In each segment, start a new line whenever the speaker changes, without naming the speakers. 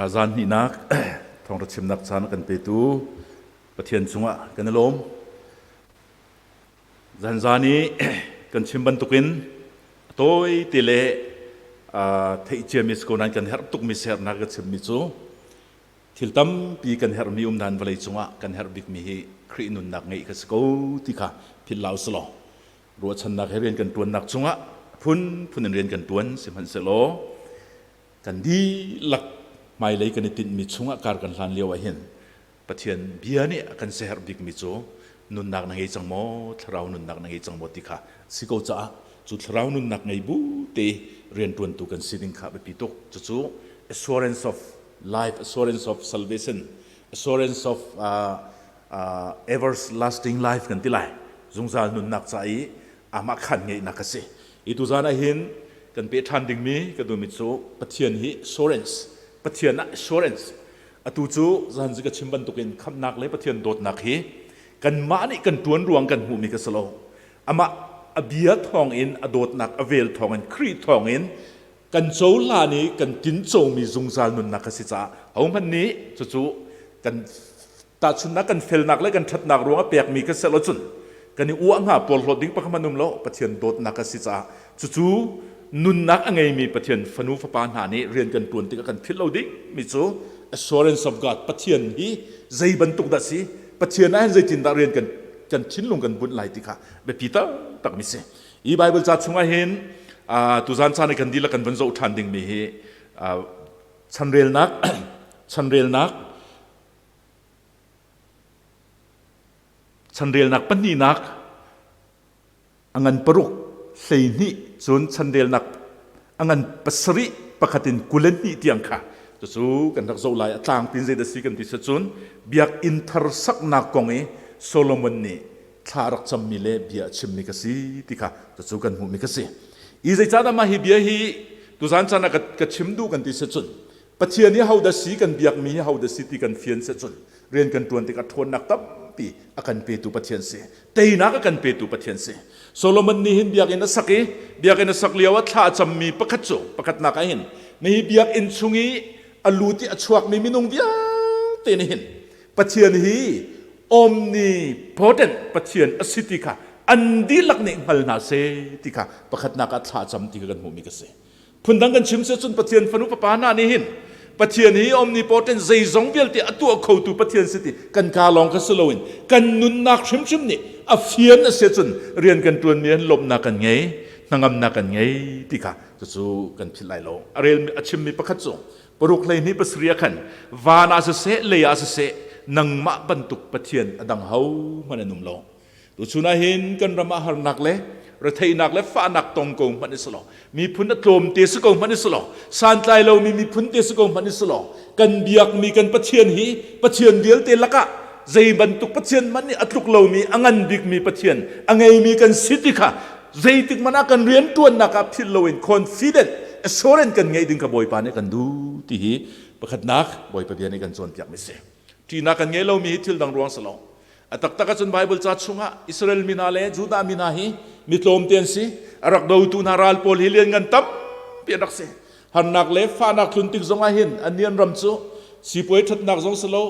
Zan hnihnak thawngṭha chimnak caan a kan petu Pathian cungah kan i lawm. Zanzan i kan chim bantukin a tawi te le theih ciami si ko nain kan herh tukmi sernak ka chimmi cu thil tampi kan herhmi um nain vawlei cungah kan herh bikmi hi Khrih nunnak ngeih kha si ko ti kha philh hlah usih law ruahchannak he rian kan ṭuannak cungah phunphun in rian kan ṭuan sihmanhsehlaw kan dihlak hmailei kan i tinhmi chungah kar kan hlan lio ah hin Pathian bia nih a kan siaherh bikmi cu nunnak na ngei cang maw, thlarau nunnak na ngei cang maw ti kha si ko caah cu thlarau nunnak ngei bu te rianṭuantu kan si ding kha biapi tuk. Cucu assurance of life, assurance of salvation, assurance of uh, uh, everlasting life kan ti lai. Zungzal nunnak ca i amah khan ngeihnak a si. I tuzan ah hin kan pe ṭhan dingmi ka duhmi cu Pathian hi assurance, Pathian ah assurance Atu cu zan zi ka chim bantukin khamhnak le Pathian dawtnak hi kanmah nih kan ṭuan ruang kan hmuhmi ka si lo. Amah a bia thawngin, a dawtnak a vel thawngin, Khrih thawngin kan cohlan i kan tincomi zungzal nunnak a si caah hohmanh nih cucu kan tahchunhnak kan felnak le kan ṭhatnak ruangah pekmi ka si lo cun kan i uah hnga porhlawt ding pakhat hmanh um lo Pathian dawtnak a si caah cucu nunnak a ngeimi Pathian fanu fapa hna nih rian kan ṭuan tikah kan philh lo ding mi cu assurance of God Pathian hi zei bantuk dah si Pathian ah hin zeitindah rian kan kan thinlung kan bunh lai ti kha biapi taktak mi si hi Bible ca chungah hin tuzan caan i kan dihlak kan van zoh ṭhan ding mi hi chanrelnak chanrelnak Chanrelnak pahnihnak a ngan paruk 12 cun chanrelnak a ngan pasarih pakhat in 22 tiang kha cucu kan rak zoh lai a tlangpi in zeidah si kan ti cun biakinn thar saknak kong i Solomon nih thla a rak cammi le bia a chimmi ka si ti kha cucu kan hmuhmi ka si. I zeicahdah mah hi bia hi tuzan caan ah ka chim duh kan ti si cun Pathian hi hodah si kan biakmi hi hodah si ti kan fian si cun rian kan ṭuan tikah ṭhawnnak tampi a kan petu Pathian si teinak a kan petu Pathian si Solomon nih hin biakinn a sak i biakinn a sak lio ah thla a cammi pakhat cu pakhatnak ah hin nihi biakinn chung i a lut i a chuakmi minung vialte nih hin Pathian hi omnipotent Pathian a si ti kha an dihlak nih hngal hna seh ti kha pakhatnak ah thla cam ti kha kan hmuhmi ka si Phundang kan chim cun Pathian fanu fapa hna nih hin Pathian hi omnipotent zeizong vialte a tuah khotu Pathian si ti kan ka lawng kha si loin kan nunnak hrimhrim nih a fian a si cun rian kan ṭuanmi an lawmhnak kan ngei hnangamnak kan ngei ti kha cucu kan philh lai lo a rel a chimmi pakhat cu paruk 12 pasarih ah khan van ah siseh lei ah siseh nangmah bantuk Pathian a dang ho hmanh an um lo Tuchun ah hin kan ram ah harnak le retheihnak le fahnak tong ko hmanh i selaw miphun a tlawm te si ko hmanh i selaw santlai lomi miphun te si ko hmanh i selaw kan biakmi kan Pathian hi Pathian vialte lakah zei bantuk Pathian hmanh nih a tluk lomi a ngan bikmi Pathian a ngeimi kan si ti kha zeitik hmanh ah kan rianṭuannak ah philh loin confident assurance kan ngeih ding kha Bawipa nih kan duh ti hi pakhatnak Bawipa bia nih kan cawnpiakmi si. Ṭihnak kan ngei lomi hi thil dang ruang si lo. A taktak ahcun Baibal ca chungah Israel mi hna le Judah mi hna hi mi tlawmte an si. A rak dotu hna ral pawl hi lianngan tampi an rak si. Harnak le fahnak tlun tik zongah hin annih an ram cu sipuai ṭhatnak zong si lo,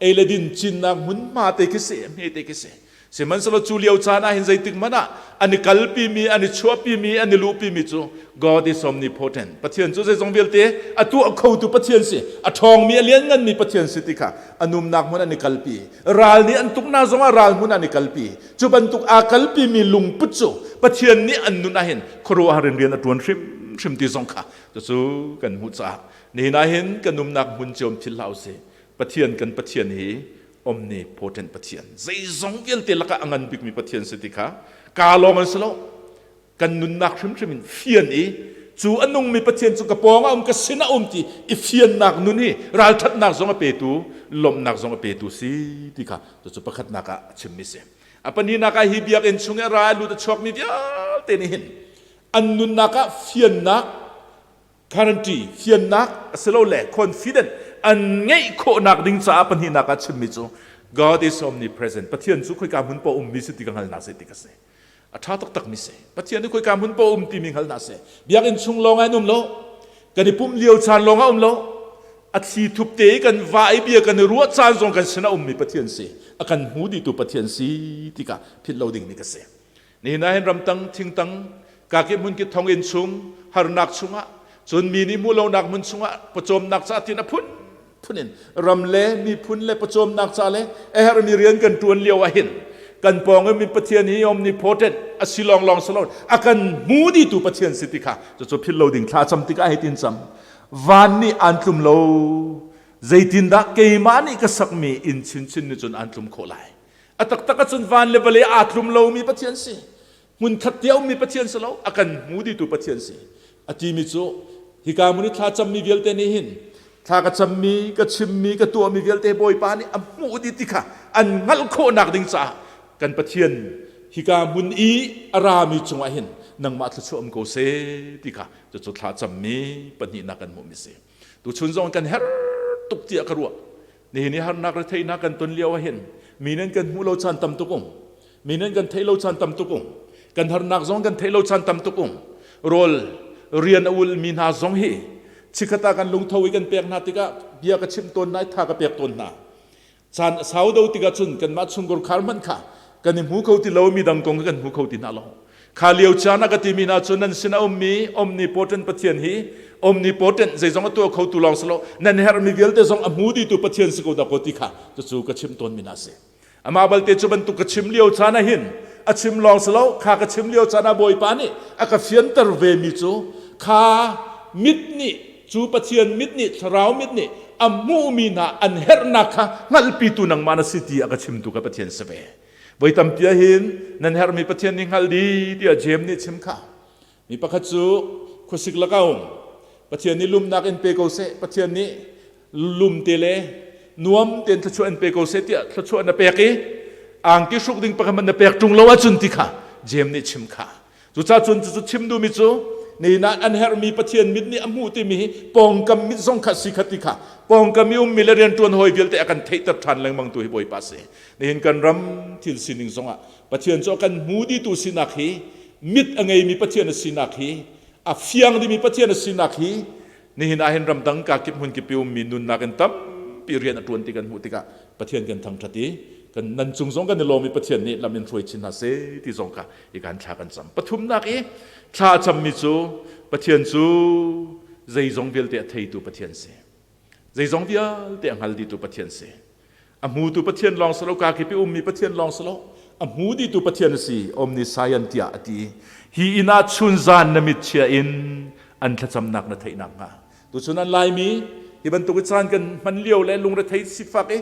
ei le din cinnak hmunhma te khi si, hme te khi si. Sihmanhsehlaw cu lio caan ah hin zeitik hmanh ah an i kalpimi, an i chuahpimi, an i luhpimi cu God is omnipotent. Pathian cu zeizong vialte a tuah khotu Pathian si, a ṭhawngmi, a liannganmi Pathian si ti kha a numnak hmun an i kalpi. Ral nih an tuk hna zongah ral hmun an i kalpi. Cu bantuk aa kalpimi lungput cu Pathian nih an nun ah hin khuaruahhar in rian a ṭuan hrimhrim ti zong kha cucu kan hmuh caah nihin ah hin kan umnak hmun cio thil hlah usih. Pathian kan Pathian hi omnipotent Pathian zeizong vialte lakah a ngan bikmi Pathian si ti kha kaa lawng an si lo kan nunnak hrimhrim in fian i cu a nungmi Pathian cu ka pawng ah um ka sin ah um ti i fiannak nun hi ralṭhatnak zong a petu lawmhnak zong a petu si ti kha cucu pakhatnak ah a chimmi si a pahnihnak ah hi biakinn chung i a ra lut a chuakmi vialte nih hin an nunnak ah fiannak guarantee fiannak asilole confident an ngeih khawhnak ding caah pahnihnak ah chimmi cu God is omnipresent Pathian cu khoika hmun paoh ummi si ti ka hngalhnak si ti ka si a ṭha taktakmi si Pathian hi khoika hmun paoh um timi hngalhnak si biakinn chung lawng ah in um lo kan i pumh lio caan lawng ah um lo. A thli thup te i kan va i bia kan i ruah caan zong kan sinah ummi Pathian si. A kan hmu dihtu Pathian si tikah philh lo ding ni ka si. Nihin ah hin ramtang thingtang kakip hmunkip thonginn chung harnak chungah cun mi nih hmuh lonak hmun chungah pawcawmnak ca tin a phun phun in ram le miphun le pawcawmnak ca le a herhmi rian kan ṭuan lio ah hin kan pawng in Pathian hi omnipotent a si lawng lawng si lo a kan hmu dihtu Pathian si ti kha cucu philh lo ding thla cam tikah hei tin cam van nih an tlum lo zeitindah keimah nih ka sakmi inn chinchin nih cun an tlum khawh lai A taktak ahcun van le vawlei aa tlum lomi Pathian si. Hmunkhat te a ummi Pathian si lo, a kan hmu ditu Pathian si. A timi cu hika hmun i thla cammi vialte nih hin thla ka cammi, ka chimmi, ka tuahmi vialte Bawipa nih a hmuh dih ti kha an hngalh khawhnak ding caah kan Pathian hika hmun i a rami cungah hin nangmah thluachuah um ko seh ti kha cucu thla cammi pahnihnak kan hmuhmi si. Tuchun zong kan herh tuk tiah ka ruah. Nihin i harnak retheihnak kan ton lio ahhin mi nan kan hmuh lo caan tam tuk um. Mi nan kan theih lo caan tam tuk um. Kan harnak zong kan theih lo caan tam tuk um. Rawl rian a ulmi hna zong hi chikkhat ah kan lungtho i kan pek hna tikah bia ka chimh tawn hna i tha ka pek tawn hna. Caan a sau do tikah cun kanmah chungkhar khar hmanh kha kan i hmu kho ti lo mi dang kong kan hmu kho ti hna lo. Kha lio caan ah ka timi hna cu nan sin a ummi omnipotent Pathian hi omnipotent zeizong a tuah kho tu lawng si lo nan herhmi vialte zong a hmu dihtu Pathian si ko dah ko ti kha cucu ka chim tawnmi hna si. Amah balte cu bantuk ka chim lio caan ah hin a chim lawng si lo kha ka chim lio caan ah Bawipa nih a ka fianter ve mi cu kha mit nih cu Pathian mit nih thlarau mit nih a hmuhmi hna an herhnak kha hngalhpitu nangmah na si ti a ka chimtu kha Pathian si ve. Voi tampi ah hin nan herhmi Pathian nih hngalh dih tiah Jeim nih chim kha. Mi pakhat cu khuasik lakah um. Pathian nih lumnak in pe ko seh. Pathian nih lum te le nuam tein thluachuah in pe ko seh tiah thluachuah na pek i angki hruk ding pakhat na pek ṭung lo ahcun ti kha Jeim nih chim kha. Cucaah cun cucu chim duhmi cu nihin ah an herhmi Pathian mit nih a hmuh timi hi pawngkam mit zong kha si kha ti kha pawngkam i ummi le rianṭuan hawi vialte a kan theihter ṭhan lengmang tu hi Bawipa si. Nihin kan ram thil sining zongah Pathian cu a kan hmu ditu sinak hi mit a ngeimi Pathian a sinak hi a fiang dimi Pathian a sinak hi nihin ah hin ramdang kakip hmunkip i ummi nunnak in tampi rian a ṭuan ti kan hmuh tikah Pathian kan thangṭhat i kan nan cung zong kan i lawm i Pathian nih lam in hruai chin hna seh ti zong kha i kan thla kan cam. Pathumnak i thla a cammi cu Pathian cu zeizong vialte a theitu Pathian si. Zeizong vialte a hngal dihtu Pathian si. A hmutu Pathian lawng si lo, kakip i ummi Pathian lawng si lo, a hmu dihtu Pathian a si, omniscient tiah a ti. Hi inn ah chunzan na mit chia in an thlacamnak na theih nakhnga. Tuchun an Laimi hi bantuk i caan kan hman lio le lungrethei sifak i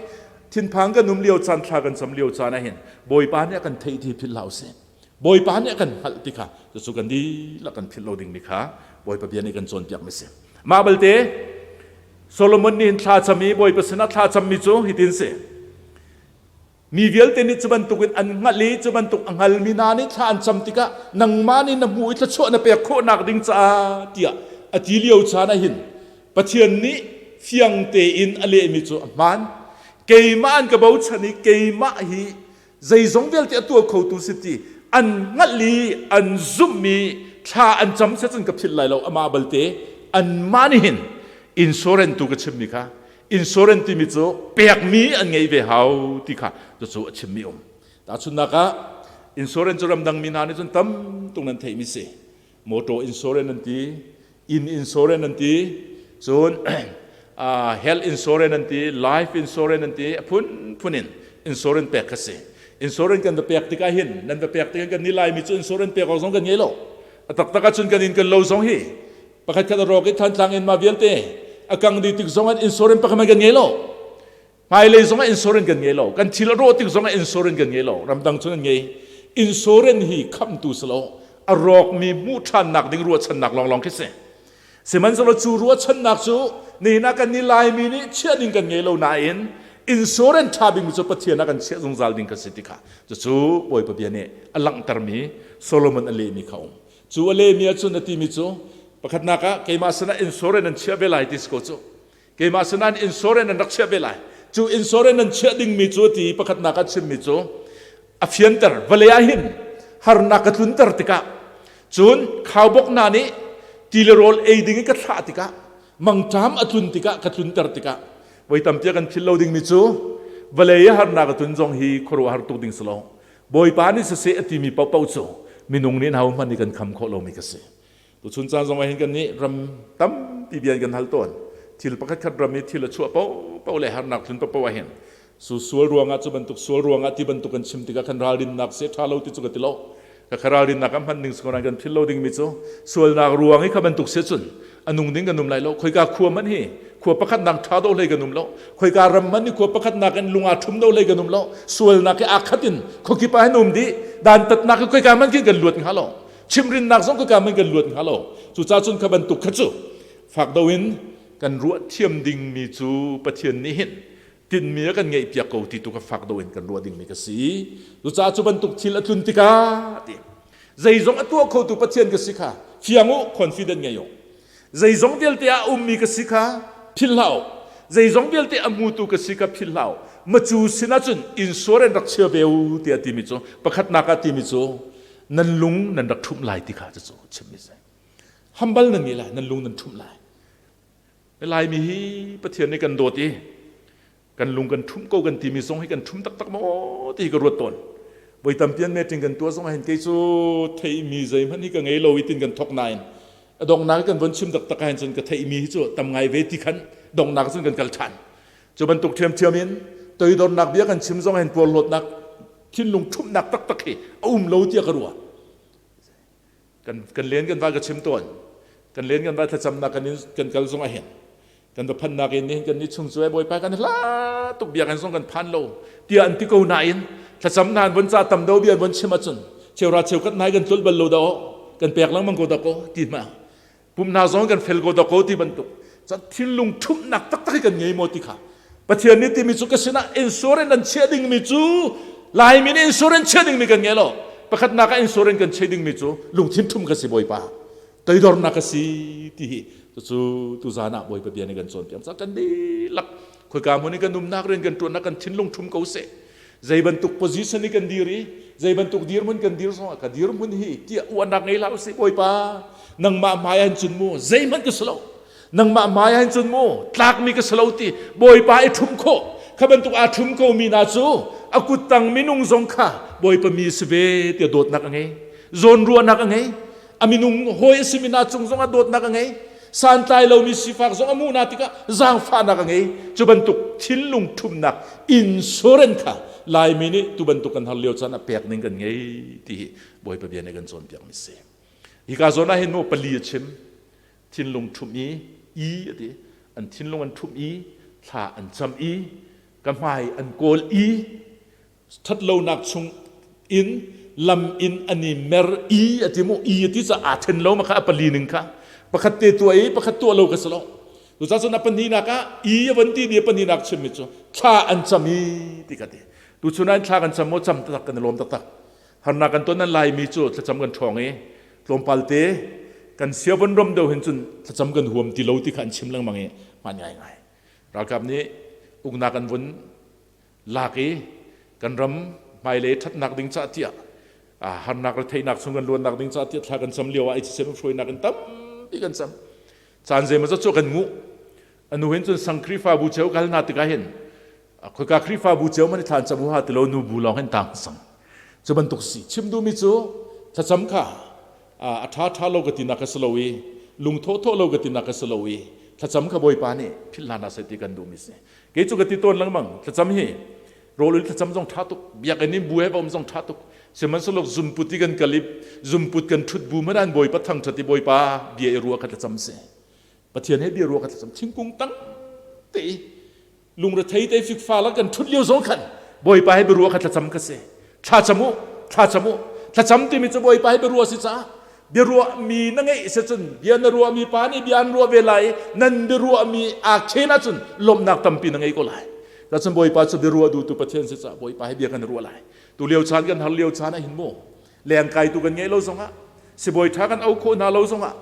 thinphang kan um lio caan thla kan cam lio caan ah hin Bawipa nih a kan theih ti philh hlah usih. Bawipa nih a kan hngalh ti kha cucu kan dihlak kan philh lo dingmi kha Bawipa bia nih kan cawnpiak mi si. Mah balte Solomon nih hin thla cam i Bawipa sinah thla cammi cu hitin si. Mi vialte nih cu bantukin an hngalh i cu bantuk a hngalmi hna nih thla an cam tikah nangmah nih na hmuh i thluachuah na pek khawhnak ding caah tiah a ti lio caan ah hin Pathian nih fiang tein a lehmi cu a hmaan. Keimah an ka bochan i keimah hi zeizong vialte a tuah khotu si ti an hngalh i an zumh i thla an cam se cun ka philh lai lo amah balte anmah nih hin insurance tu ka chimmi kha insurance timi cu pekmi an ngei ve hau ti kha cucu a chimmi um tahchunhnak ah insurance cu ramdang mi hna nih cun tam tuk nan theihmi si motor insurance an ti inn insurance an ti cun health insurance an ti life insurance an ti a phunphun in insurance pek kha si insurance kan va pek tikah hin nan va pek tikah kan ni laimi cu insurance pek awk zong kan ngei lo a taktak ahcun kan inn kan lo zong hi pakhat khat a rawk i thantlang in ma vialte a kang dih tik zong ah insurance pakhat kan ngei lo Hmailei zongah insurance kan ngei lo. Kan thil a rawh tik zongah insurance kan ngei lo. Ramdang cun an ngei. Insurance hi khamtu si lo. A rawkmi hmuh ṭhannak ding ruahchannak lawnglawng khi si. Sihmanhsehlaw cu ruahchannak cu nihin ah kan nih Laimi nih chiah ding kan ngei lo nain insurance ṭha bikmi cu Pathian ah kan chiah zungzal ding kan si ti kha cucu Bawipa bia nih a langhtermi Solomon a lehmi kha um. Cu a lehmi ahcun a timi cu pakhatnak ah keimah sinah insurance an chiah ve lai ti si ko cu. Keimah sinain insurance an rak chiah ve lai. Cu insurance an chiah dingmi cu ti pakhatnak ah chimmi cu a fianter vawlei ah hin harnak ka tlunter tikah cun khaubawk hna nih ti le rawl ei ding in ka thlah tikah Mangṭam a tlun tikah ka tlunter tikah voi tampi kan philh lo dingmi cu vawlei i harnak a tlun zong hi khuaruahhar tuk ding si lo. Bawipa nih siseh a timi paohpaoh cu minung nih ahohmanh nih kan kham khawh lomi ka si. Tuchun caan zong ah hin kan nih ram tampi bia kan hal tawn. Thil pakhat khat ram i thil a chuah paohpaoh le harnak tlun paohpaoh ah hin su sual ruangah cu bantuk sual ruangah ti bantuk kan chim tikah kan ralrinnak se ṭha lo ti cu ka ti lo. Ka kha ralrinnak a hman ding si kan phil lo dingmi cu sualnak ruang i kha bantuk se cun a nung ding kan um lai lo. Khoika khua man hi khua pakhat nak ṭha do hlei kan um lo. Khoika ram man hi khua pakhat nak in lung aa ṭhum do hlei kan um lo. Sualnak hi aa khat in khuakip ah hin um dih. Dantatnak hi khoika man khin kan luat hnga lo. Chimrinnak zong ka man kan luat hnga lo. Cucaah cun kha bantuk kha cu fak do in kan ruah thiam dingmi cu Pathian nih hin tinmi a kan ngeih piak ko ti tu kha fak do in kan ruah dingmi ka si. Cucaah cu bantuk thil a tlun tikah ti zeizong a tuah khotu Pathian ka si kha fiang u confident ngei u. Zeizong vialte ah a ummi ka si kha philh hlah u. Zeizong vialte a hmutu ka si kha philh hlah u. Macu sinah cun insurance rak chia ve u tiah timi cu pakhatnak ah timi cu nan lung nan rak ṭhumh lai ti kha cucu chimmi si. Hambal nan ngei lai, nan lung nan ṭhumh lai. Laimi hi Pathian nih kan dawt i kan lung kan ṭhumh ko kan timi zong hi kan ṭhum taktak maw ti hi ka ruat tawn. Voi tampi an meeting kan tuah zong ah hin kei cu theihmi zeihmanh hi ka ngei lo i tin kan thok nain a donghnak kan von chim taktak ah hin cun ka theihmi hi cu tam ngai ve ti khan donghnak cun kan kal ṭhan. Cu bantuk ṭhiamṭhiam in toidornak bia kan chim zong ah hin porhlawtnak thinlung ṭhumhnak taktak hi a um lo tiah ka ruah. Kan, kan len kan va ka chim tawn. Kan len kan va thlacamnak kan, in, kan kal zong ah hin kan va phannak in nihin kan ni chung cu ai bawipa kan hla tuk biakinn zong kan phan lo tiah an ti ko nain thlacam na an von ca tam do bia an von chim ahcun cheura cheukat nai kan tlul bal lo da kan pek lengmang ko da ko ti ma pumhnak zong kan fel ko dawkaw ti bantuk cun thinlung ṭhumhnak taktak hi kan ngei maw ti kha Pathian nih timi cu ka sinah insurance an chiah dingmi cu Laimi nih insurance chiah dingmi kan ngei lo pakhatnak ah insurance kan chiah dingmi cu lungthin ṭhum ka si Bawipa toidornak ka si ti hi cucu tuzan ah Bawipa bia nih kan cawnpiak ca kan dihlak khoika hmun i kan umnak rian kan ṭuannak kan thinlung ṭhum ko seh zei bantuk position i kan dir i zei bantuk dirhmun kan dir zongah ka dirhmun hi tiah uahnak ngei hlah usih bawipa nangmah hmai ah cun mu zeihmanh ka si lo nangmah hmai ah cun mu tlakmi ka si lo ti bawipa i ṭhum khawh kha bantuk aa ṭhum ko mi hna cu a kuttang minung zong kha bawipa mi si ve tiah dawtnak a ngei zawnruahnak a ngei a minung hawi a simi hna cung zongah dawtnak a ngei santlai lomi sifak zong a hmuh hna tikah zaangfahnak a ngei cu bantuk thinlung ṭhumnak insurance kha Laimi nih tu bantuk kan har lio caan ah pek ning kan ngei ti hi Bawipa bia nih kan cawnpiak mi si hika zawn ah hin mu pali a chim thinlung ṭhumh i i a ti an thinlung an ṭhumh i thla an cam i ka hmai an kawl i ṭhatlonak chung in lam in an i mer i a ti mu i a ti ca aa ṭhen lo ma kha a pali ning kha pakhat te tuah i pakhat tuah lo ka si lo cucaah cun a pahnihnak ah i a von ti ni a pahnihnak chimmi cu thla an cam i ti ka ti tuchun ah thla kan cam maw cam taktak kan i lawm taktak harnak kan ton an laimi cu thlacam kan ṭhawng i tlawmpal te kan sia von rom deuh hin cun thlacam kan huam ti lo ti kha an chim lengmang i hmaan ngaingai ralkap nih uknak an vun lak i kan ram hmailei ṭhatnak ding cah tiah harnak le theihnak chung kan luannak ding cah tiah thla kan cam lio ah ICCM hruainak in tampi kan cam caan zeimaw cu kan nguh anu hin cun sang Khrihfabu cheu kal hna tikah hin khoika Khrihfabu cheu man i thlan cam u ha tilo nu bu lawng hin tang sang cu bantuk si chim duhmi cu thlacam kha a ṭha ṭha lo ka tinak ka si lo i lungthawh thawh lo ka tinak ka si lo i thlacam kha Bawipa nih philh hna seh ti kan duhmi si Kei cu ka ti tawn lengmang thlacam hi rawl ul thlacam zong ṭha tuk biakinn in bu he va um zong ṭha tuk sihmanhsehlaw zumput i kan kal i zumput kan ṭhut bu hmanh an bawipa thangṭhat i bawipa bia i ruah kha thlacam si Pathian he bia ruah kha thlacam thingkung tang te i lungrethei te fikfa la kan ṭhut lio zong khan bawipa he biaruah kha thlacam ka si thlacam u thlacam u thlacam timi cu bawipa he biaruah si caah biaruahmi na ngeih si cun bia na ruahmi pa nih bia an ruah ve lai i nan biaruahmi aa khen ahcun lawmhnak tampi na ngei ko lai cun bawipa cu biaruah duhtu pathian si caah bawipa he bia kan ruah lai tu lio caan kan har lio caan ah hin mu lengkai tu kan ngeih lo zongah sibawi ṭha kan au khawh hna lo zongah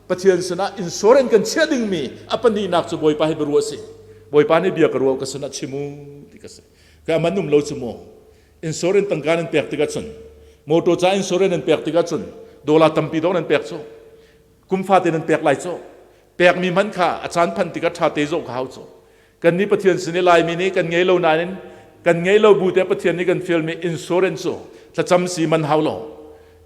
pathian sinah insurance kan chiah dingmi a pahnihnak cu bawipa he biaruah si bawipa nih bia ka ruah ka sinah chim u ti ka si ka man um lo cu mu insurance tangka nan pek tikah cun motor ca insurance nan pek tikah cun dollar tampi dawh nan pek cu kum fate nan pek lai cu. Pekmi hmanh kha a caan phan tikah ṭha te zoh kha hau cu. Kan nih Pathian sin i Laimi nih kan ngei lo nain kan ngei lo bu te Pathian nih kan fialmi insurance cu thlacam si man hau lo.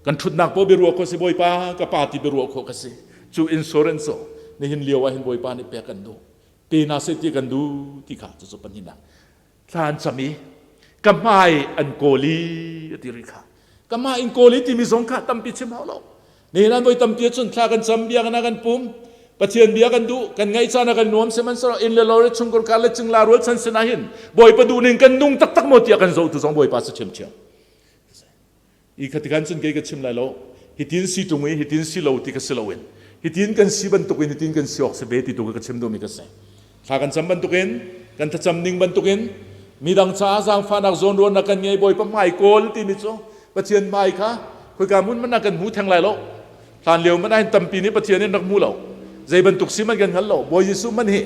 Kan ṭhutnak paoh biaruah khawh si Bawipa ka pa ti biaruah khawh ka si. Cu insurance cu nihin lio ah hin Bawipa nih pek kan duh. Pe hna seh ti kan duh ti kha cucu pahnihnak. Thla an cam i ka hmai an kawl i a ti rih kha. Ka hmai in kawl i timi zong kha tampi chim hau lo. Nihin an voi tampi ahcun thla kan cam bia kan kan pum Pathian bia kan duh kan ngaih caan ah kan nuam sihmanhsehlaw inn le lo le chungkhar kar le cingla rual chan sinah hin Bawipa duh ning kan nung taktak maw tiah kan zohtu zong Bawipa si ṭhiamṭhiam. I khatikan cun kei ka chim lai lo. Hitin si ṭung i hitin si lo ti ka si loin hitin kan si bantukin hitin kan si awk si ve ti tu ka chim duhmi ka si. Thla kan cam bantukin kan thlacam ning bantukin midang caah zaangfahnak zawnruahnak kan ngei Bawipa hmai kawl timi cu Pathian hmai kha khoika hmun hmanh ah kan hmu theng lai lo. Hlan lio hmanh ah hin tampi nih Pathian in rak hmu lo. Zei bantuk si hmanh kan hngal lo. Bawi Jesuh hmanh hi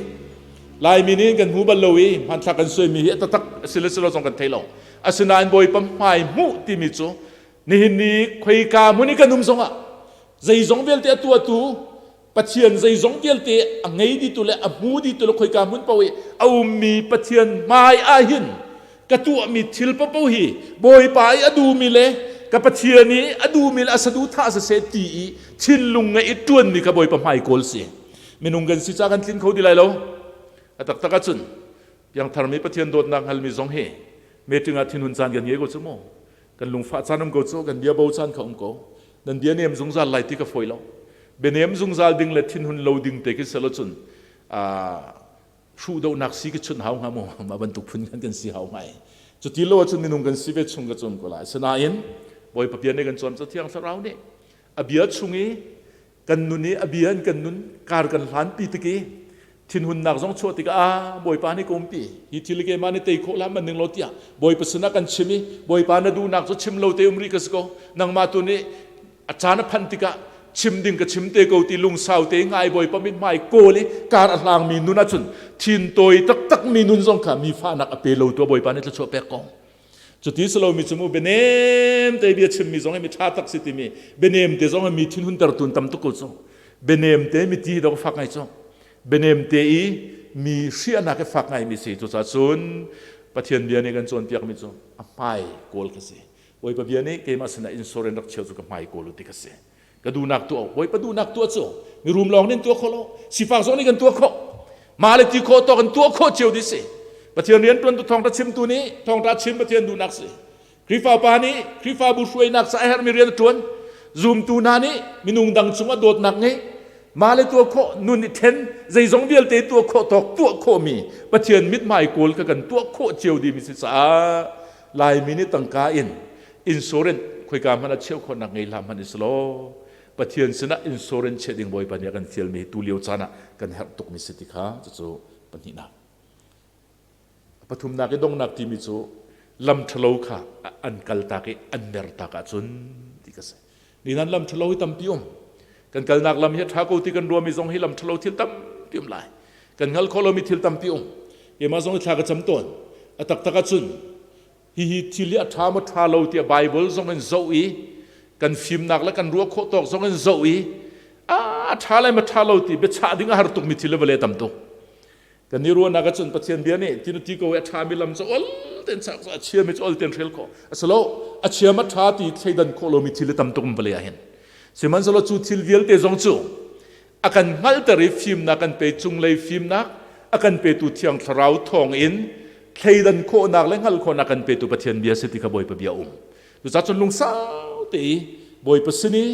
Laimi nih kan hmu bal lo i hmanthlak kan suaimi hi a taktak a si le si lo zong kan thei lo. Asinain Bawipa hmai hmuh timi cu nihin ni khoika hmun i kan um zongah zeizong vialte a tuahtu Pathian zeizong vialte a ngei ditu le a hmu ditu le khoika hmun paoh i a ummi Pathian hmai ah hin ka tuahmi thil paoh hi Bawipa i a duhmi le ka Pathian i a duhmi le a saduhthah siseh ti i thinlung ngeih i ṭuanmi kha Bawipa hmai kawl si. Minung kan si ca kan tlin kho ti lai lo. A taktak ahcun piangtharmi Pathian dawtnak hngalmi zong hi meeting ah thinhun caan kan ngei ko cu mu. Kan lungfah caan um ko cu, kan bia bo caan kha um ko. Nan bia nem zungzal lai ti ka fawi lo. Bianem zungzal ding le thinhun lo ding te khi selo cun hruhdohnak si ka chunh hau hnga mu mah bantuk phun kan kan si hau ngai. Cuti lo ahcun minung kan si ve chung ka cum ko lai. Asinain Bawipa bia nih kan cawn cu Thiang Thlarau nih a bia chung i kan nun i a bia in kan nun kar kan hlanpi tik i thinhunnak zong chuah tikah ah Bawipa nih ka umpi hi thil keimah nih tei khawh hlah man ning lo tiah Bawipa sinah kan chim i Bawipa na duhnak cu chim lo te um rih ka si ko nangmah tu nih a caan a phanh tikah chim ding ka chim te ko ti lungsau te ngai Bawipa mithmai kawl i kar a hlangmi nun ahcun thin tawi taktak mi nun zong kha mi fahnak a pe lo tu Bawipa nih thluachuah pek ko. Cuti si lomi cu mu bianem te bia chimmi zong hi mi ṭha tak si timi bianem te zong hi mi thinhunter tu tam tuk ko cu. Bianem te mi ti dok fak ngai cu. Bianem te i mi hriahnak hi fak ngai mi si. Cucaah cun Pathian bia nih kan cawnpiakmi cu a hmai kawl ka si. Bawipa bia nih keimah sinah insurance rak cheu cu ka hmai kawl u ti ka si. Ka duhnak tuah Bawipa duhnak tuah cu mirum lawng nih tuah khawh lo sifak zong nih kan tuah khawh mah le ti khawh tawk in tuah khawh cio dih si Pathian rian ṭuantu thawngṭha chimtu nih thawngṭha chim Pathian duhnak si Khrihfa pa nih Khrihfabu hruainak ca a herhmi rian a ṭuan zumtu hna nih minung dang cungah dawtnak ngei mah le tuah khawh nun i ṭhen zeizong vialte tuah khawh tawk tuah khawhmi Pathian mithmai kawl kha kan tuah khawh cio dihmi si caah Laimi nih tangka in insurance khoika hmanh ah cheuh khawhnak ngei hlah hmanh law Pathian sinah insurance chiah ding Bawipa nih a kan fialmi tu lio caan ah kan herh tukmi si ti kha cucu pahnihnak. Pathumnak i donghnak timi cu lam ṭhalo kha an kaltak i an mertak ahcun ti ka si. Ni nan lam ṭhalo hi tampi um. Kan kalnak lam hi a ṭha ko ti kan ruahmi zong hi lam ṭhalo thil tampi um lai. Kan hngalh khawh lomi thil tampi um. Keimah zong hi thla ka cam tawn. A taktak ahcun hihi thil hi a ṭha maw ṭha lo tiah Baibal zong in zoh i kan fimnak le kan ruah khawh tawk zong in zoh i a ṭha le ma ṭha lo ti biachah ding a har tukmi thil le vale tam tuk. Kan i ruahnak ahcun Pathian bia nih tin ti ko i a ṭhami lam cu ol tein chak a chiami cu ol tein hrel khawh. A si lo, a chia ma ṭha ti thleidan khawh lomi thil tam tuk vale ah hin. Sihmanhsehlaw cu thil vialte zong cu a kan hngalhter i fimnak kan pe cunglei fimnak a kan petu Thiang Thlarau thawng in thleidan khawhnak le hngalh khawhnak kan petu Pathian bia si ti kha Bawipa bia um. Cucaah cun lungsau te i Bawipa sin i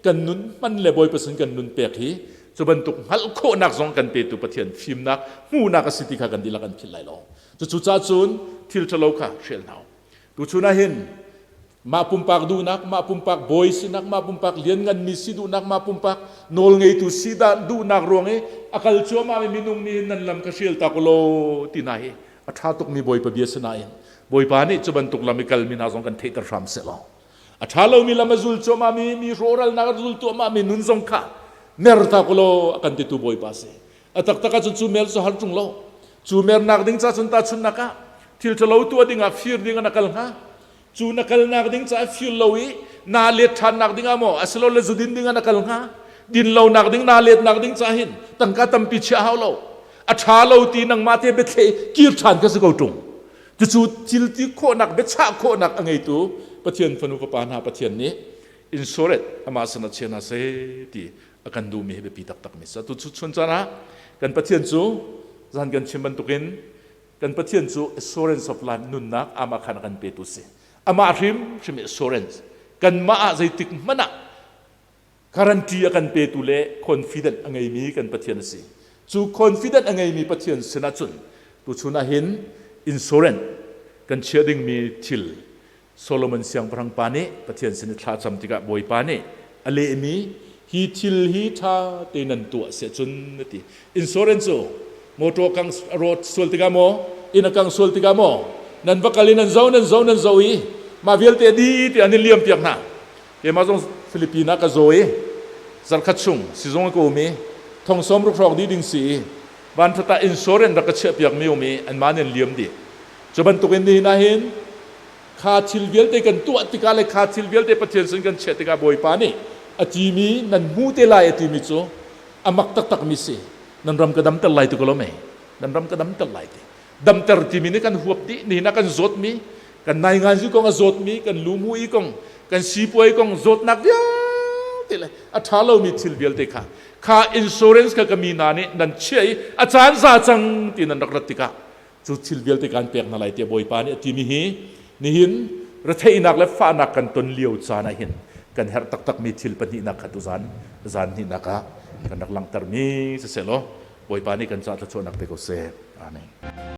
kan nun hman le Bawipa sin kan nun pek hi cu bantuk hngalh khawhnak zong kan petu Pathian fimnak hmuhnak a si ti kha kan dihlak an philh lai lo. Cucu caah cun thil ṭhalo kha hrial hna u. Tuchun ah hin mah pumpak duhnak, mah pumpak bawi sinak, mah pumpak liannganmi si duhnak, mah pumpak nawlngeitu si duhnak ruang i a kal cuahmahmi minung nih nan lam ka hrial tak law ti hna hi a ṭha tukmi Bawipa bia si nain Bawipa nih cu bantuk lam i kalmi hna zong kan theihter hram seh law a ṭha lomi lam a zul cuahmahmi mi rawhralnak a zul tuahmahmi nun zong kha mer ta law a kan titu Bawipa si a taktak ahcun cu mer cu har ṭung lo cu mernak ding ca cun tahchunhnak ah thil ṭhalo tuah ding ah fir ding ah na kal hnga cu na kalnak ding caah fir lo i naa let ṭhannak ding ah maw asilole zudin ding ah na kal hnga. Din lonak ding na letnak ding ca hin tangka tampi chiah hau lo. A ṭha lo ti nangmah te biathle kir ṭhan ka si ko ṭung. Cucu thil ti khawhnak biachah khawhnak a ngeitu Pathian fanu fapa hna Pathian nih insurance amah sin ah chia hna seh ti a kan duhmi hi biapi taktakmi si. Tu chun caan ah kan Pathian cu zan kan chim bantukin kan Pathian cu assurance of life nunnak amah khan a kan petu si. Amah hrimhrim assurance kanmah ah zeitik hmanh ah guarantee a kan petu le confident a ngeimi kan Pathian a si. Cu confident a ngeimi Pathian sinah cun tuchun ah hin insurance kan chiah dingmi thil Solomon siangpahrang pa nih Pathian sin i thla cam tikah Bawipa nih a lehmi hi thil hi ṭha te nan tuah siah cun a ti. Insurance cu motor kang road sual tikah maw inn a kang sual tikah maw nan va kal i nan zo nan zo nan zo i mah vialte di ti an i liam piak hna. Keimah zong Philippine ah ka zaw i zarkhat chung sizung ka um i thong sawm ruk hrawk dih ding si i vanṭhat ah insurance rak ka chiah piak mi um i anmah nih an liam dih. Cu bantukin nihin ah hin kha thil vialte kan tuah tikah le kha thil vialte Pathian sin kan chiah tikah Bawipa nih a timi nan hmu te lai a timi cu a mak taktakmi si. Nan ram ka damter lai ti ko lo mei? Nan ram ka damter lai ti. Damter timi nih kan huap dih. Nihin ah kan zawtmi, kan nainganzi kong a zawtmi, kan lumu i kong, kan sipuai kong zawtnak vialte le a ṭha lomi thil vialte kha kha insurance kha ka mi hna nih nan chiah i a caan za cang ti nan rak rat tikah cu thil vialte kan pek hna lai tiah Bawipa nih a timi hi nihin retheihnak le fahnak kan ton lio caan ah hin kan herh taktakmi thil pahnihnak kha tuzan zan hnihnak ah kan rak langhtermi siseh law Bawipa nih kan caah thluachuahnak pe ko seh. Amen.